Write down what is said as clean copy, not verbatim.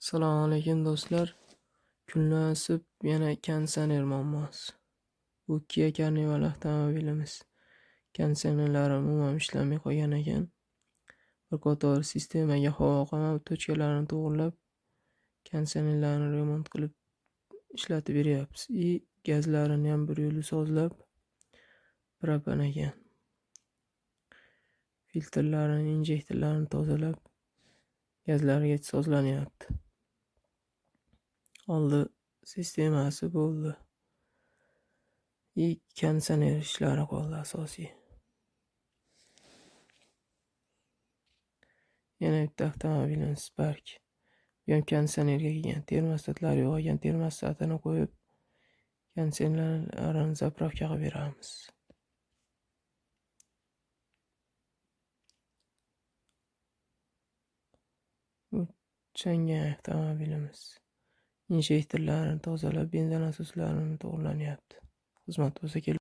Assalomu alaykum, do'stlar. Kunlar isib, yana konditsioner muammosi. Bu Kia Carnival avtomobilimiz. Konditsionerlari umuman ishlamay qolgan ekan. Bir qator sistemaga havo qamab, точка larini to'g'rilab, konditsionerlarni remont qilib ishlatib beryapmiz. И gazlarini ham bir yo'li sozlab, propan ekan. Filtrlarini, injektorlarini tozalab, gazlariga sozlanyapti. Oldi sistemasi bo'ldi. И konditsioner ishlari qoldi asosiy. Yana bitta avtomobilimiz Spark. Bu ham konditsionerga kelgan. Termostatlari yo'q ekan, termostatini qo'yib, konditsionerlarini заправка qilib beramiz. Bu Changan avtomobilimiz. Injektorlarini tozalab, benzin nasoslarini to'g'rilanyapti. Xizmat bo'lsa kelib